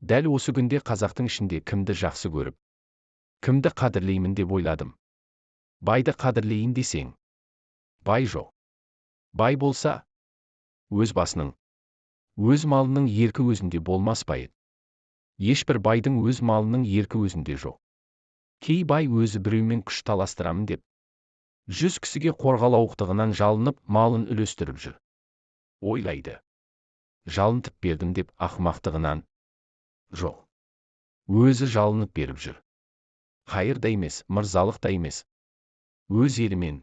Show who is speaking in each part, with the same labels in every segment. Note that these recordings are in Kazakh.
Speaker 1: Дәл осы күнде қазақтың ішінде кімді жақсы көріп, кімді қадірлеймін деп ойладым. Байды қадірлейін десең, бай жоқ. Бай болса, өз басының, өз малының еркі өзінде болмас па еді? Ешбір байдың өз малының еркі өзінде жоқ. Кей бай өзі біреумен күш таластырамын деп, 100 кісіге қорғалауықтығынан жалынып, малын үлестіріп жүр. Ойлайды. Жалынтып бердім деп ақымақтығынан. Жоқ. Өзі жалынып беріп жүр. Қайыр да емес, мырзалық та емес. Өз елімен,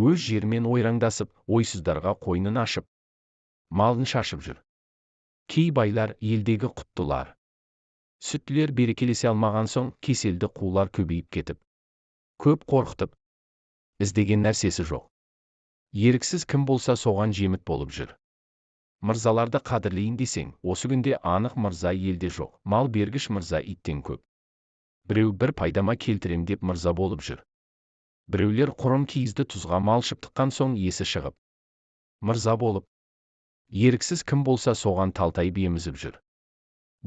Speaker 1: өз жерімен ойраңдасып, ойсыздарға қойнын ашып, малын шашып жүр. Кей байлар елдегі құттылар, сүттілер берекелесе алмаған соң кеселді қулар көбейіп кетіп, көп қорқытып, іздеген нәрсесі жоқ. Еріксіз кім болса соған жеміт болып жүр. Мырзаларды қадірлейін десең, осы күнде анық мырза елде жоқ, мал бергіш мырза иттен көп. Біреу бір пайдама келтірем деп мырза болып жүр. Біреулер құрым киізді тұзға малшып тыққан соң есі шығып, мырза болып, еріксіз кім болса соған талтайып емізіп жүр.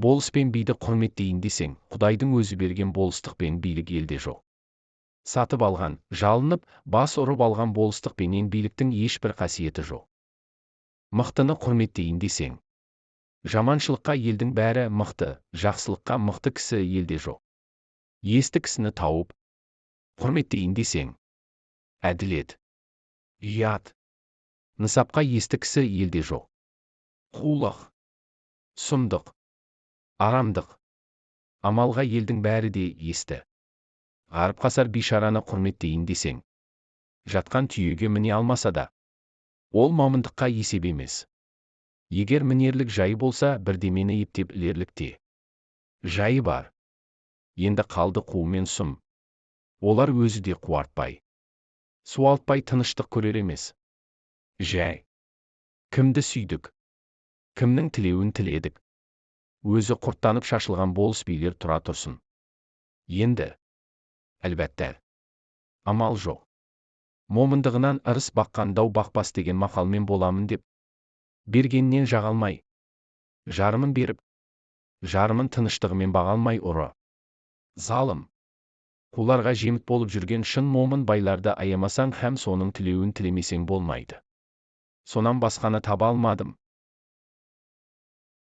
Speaker 1: Болыс пен биді құрметтейін десең, Құдайдың өзі берген болыстық пен билік елде жоқ. Сатып алған, жалынып, бас ұрып алған болыстық пенен биліктің ешбір қасиеті жоқ. Мықтыны құрметтейін десең, жаманшылыққа елдің бәрі мықты, жақсылыққа мықты кісі елде жоқ. Есті кісіні тауып, құрметтейін десең, әділет, ұят, нысапқа есті кісі елде жоқ. Қулық, сұмдық, арамдық, амалға елдің бәрі де есті. Ғарып-қасар бейшараны құрметтейін десең, жатқан түйеге міне алмаса да, ол момындыққа есеп емес. Егер мінерлік жайы болса, бірдемені ептеп ілерлік те жайы бар. Енді қалды қу мен сұм. Олар өзі де қуартпай, суалтпай тыныштық көрер емес. Жай. Кімді сүйдік? Кімнің тілеуін тіледік? Өзі құрттанып шашылған болыс билер тұра тұрсын. Енді, әлбәтте, амал жоқ. Момындығынан ырыс баққан дау бақпас деген мақалмен боламын деп, бергеннен жағалмай, жарымын беріп, жарымын тыныштығымен баға алмай ұры, залым, қуларға жеміт болып жүрген шын момын байларды аямасаң һәм соның тілеуін тілемесең болмайды. Сонан басқаны таба алмадым.